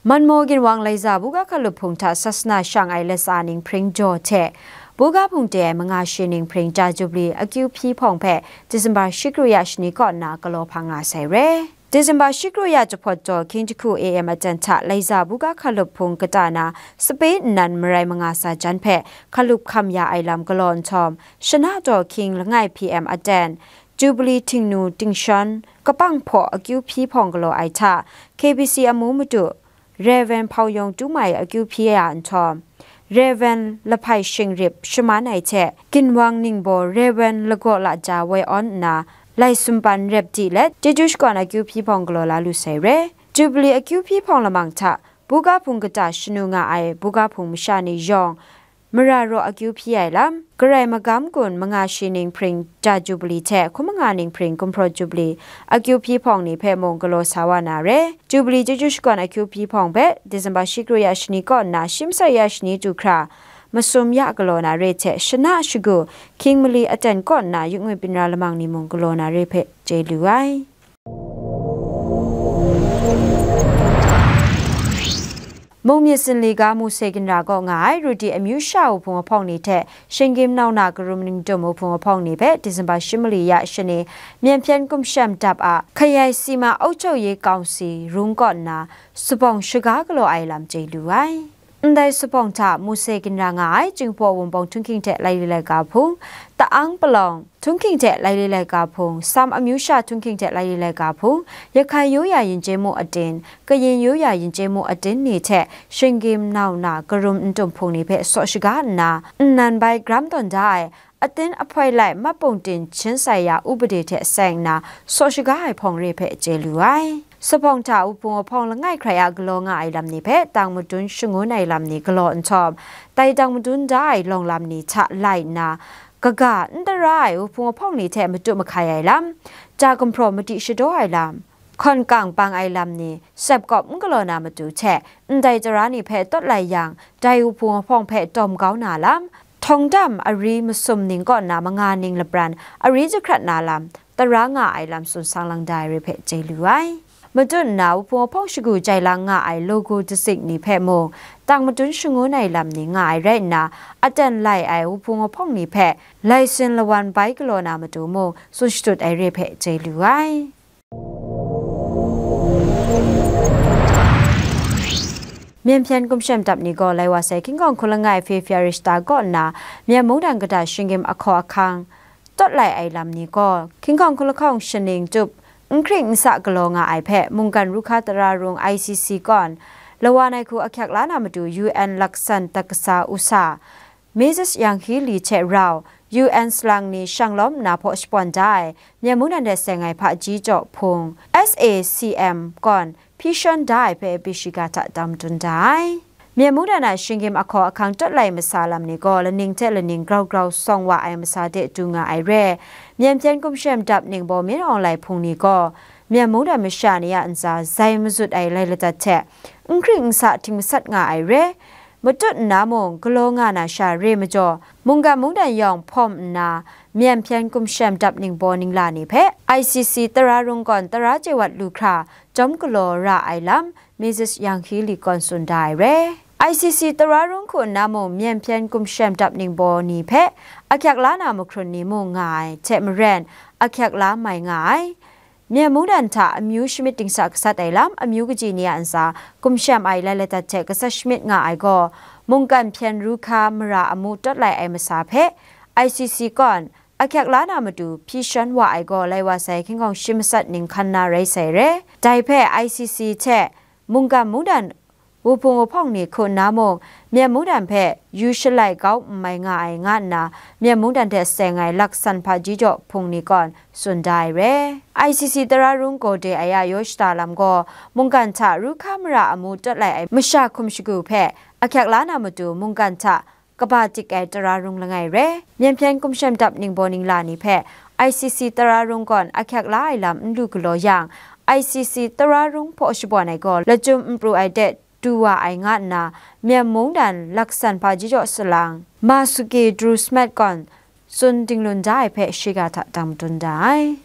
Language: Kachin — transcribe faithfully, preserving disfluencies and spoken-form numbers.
Manmaw ginwang Laiza buga hkalup hpung hta sasana shang ai latsa ninghpring jaw hte, buga hpung de ai manga shi ninghpring ja jubli akyu hpyi hpawng hpe Disemba shi kru ya shani kaw nna galaw hpang nga sai re. Disemba shi kru ya jahpawt jaw hkying jahku A M aten hta Laiza buga hkalup hpung kata na sape nnan marai manga sa jan hpe hkalup hkam ya ai lam galaw nhtawm, shana daw hkying langai P M aten, Jubili htingnu tingshawn kapang hpaw akyu hpyi hpawng galaw ai hta, K B C amu madu, Rev. Hpau Yawng Tumai akyu hpyi ya nhtawm, Rev. Lahpai Shingrip shaman ai hte, ginwang ningbaw Rev. Lagaw Laja woi awn nna, lai sumpan rep di let, chyeju shakawn akyu hpyi hpawng galaw la lu sai re. Jubili akyu hpyi hpawng lamang hta, buga hpung kata shanu nga ai buga hpung masha ni yawng, mara raw akyu hpyi ai lam, Karai magam gun manga shi ninghpring ja jubili hte hkum manga ninghpring gumhpraw jubili akyu hpyi hpawng ni hpe mung galaw sa wa na re. Jubili chyeju shakawn akyu hpyi hpawng hpe Disemba shi kru ya shani kaw nna shi masai ya shani du hkra masum ya galaw na re hte, shana shagu hkying mali aten kaw nna yungwi binra lamang ni mung galaw na re hpe chye lu ai. Mung myit zinli ga Mose ginra kaw nga ai Ruti amyu sha wuhpung ahpawng ni hte Shinggyim Nauna Karum Ningtum wuhpung ahpawng ni hpe Disemba shi mali ya shani, Myen Hpyen Gumshem Dap a Khayai Sima Auchau Ye Kaungsi rung kaw nna supawng shaga galaw ai lam chye lu ai. Ndai supawng hta Mose ginra nga ai Jinghpaw Wunpawng Htunghking hte Laili Laika Hpung, Ta'ang Palawng Htunghking hte Laili Laika Hpung, Sam amyu sha Htunghking hte Laili Laika Hpung, Yahkai Yoya Yin Chye Mu Atin, Kayin Yoya Yin Chye Mu Atin ni hte Shinggyim Nauna Karum Ntum Hpung ni hpe saw shaga nna, nnan bai gram tawn da ai, atin ahpoi lai mapung tin htin sai ya upade hte seng nna, saw shaga ai hpawng re hpe chye lu ai. Supawng hta wuhpung ahpawng langai hkrai a galaw nga ai lam ni hpe tang madun shangun ai lam ni galaw nhtawm, dai tang madun da ai lawng lam ni hta lai nna, kaga n tara ai wuhpung ahpawng ni hte matu mahkai ai lam, ja gumhpraw madi shadaw ai lam, hkawn kang pang ai lam ni sep kawp n galaw na matu hte, ndai tara ni hpe tawt lai yang, dai wuhpung ahpawng hpe tawm kau na lam, htawng dam ari masum ning kaw nna manga ning lapran ari jahkrat na lam, tara nga ai lam tsun sang lang da ai re hpe chye lu ai. Matut nna, wuhpung ahpawng shagu jai lang nga ai logo dazik ni hpe mung, tang madun shangun ai lam ni nga ai rai nna, aten lai ai wuhpung ahpawng ni hpe lai sin lawan bai galaw na matu mung tsun shatut ai re hpe chye lu ai. Myen Hpyen Gumshem Dap ni gaw lai wa sai hkying hkawng hkun langai February shata kaw nna, Myen mungdan kata shinggyim ahkaw ahkang tawt lai ai lam ni gaw, hkying hkawng hkun lahkawng shaning tup, n hkring n sa galaw nga ai hpe, mungkan ru hka tara rung I C C kawn, lawan ai hku ahkyak la na matu U N laksan takasa usa, Missus Yanghee Lee hte rau, U N salang ni shang lawm nna hpaw shapawn da ai, Myen mungdan de seng ai hpaji jaw hpung, S A C M kawn, hpyi shawn da ai hpe, Pishiga hta dam dun da ai. Myen mungdan a shinggyim ahkaw ahkang tawt lai masa lam ni gaw, laning hte laning grau grau sawng wa ai masa de du nga ai re. Myen Hpyen Gumshem Dap ningbaw Min Aung Hlaing Hpung ni gaw, Myen mungdan masha ni a ntsa zai mazut ai lai ladat hte, n hkring n sa hting masat nga ai re. Matut nna mung, galaw nga na sha re majaw, mungkan mungdan yawng hpawm nna, Myen Hpyen Gumshem Dap ningbaw ningla ni hpe I C C tara rung kawn tara chye wat lu hkra, jawm galaw ra ai lam, Missus Yanghee Lee kawn tsun da ai re. I C C tara rung hku nna mung, Myen Hpyen Gumshem Dap ningbaw ni hpe ahkyak la na mahkrun ni mung nga ai hte maren, ahkyak la mai nga ai. Myen mungdan hta amyu shamyit dingsa gasat ai lam, amyu kaji ni a ntsa gumshem ai lai ladat hte gasat shamyit nga ai gaw, mungkan hpyen ru hka mara amu tawt lai ai masa hpe, I C C kawn, ahkyak la na matu hpyi shawn wa ai gaw, lai wa sai hkying hkawng shi masat ning hkan na rai sai re. Dai hpe I C C hte mungkan mungdan wuhpung wuhpawng ni hku nna mung, Myen mungdan hpe yu shalai kau n mai nga ai nga nna, Myen mungdan hte seng ai laksan hpaji jaw hpung ni kawn tsun da ai re. I C C tara rung gawde ai a yaw shada lam gaw, mungkan hta ru hka mara amu tawt lai ai masha hkum shagu hpe ahkyak la na matu, mungkan hta kaba dik ai tara rung langai re. Myen Hpyen Gumshem Dap ningbaw ningla ni hpe I C C tara rung kawn ahkyak la ai lam n lu galaw yang, I C C tara rung hpaw shabawn ai gaw, lachyum n pru ai de du wa ai nga nna, Myen mungdan laksan hpaji jaw salang, Masuki Drew Smith kawn tsun dinglun da ai hpe shiga hta dang madun da ai.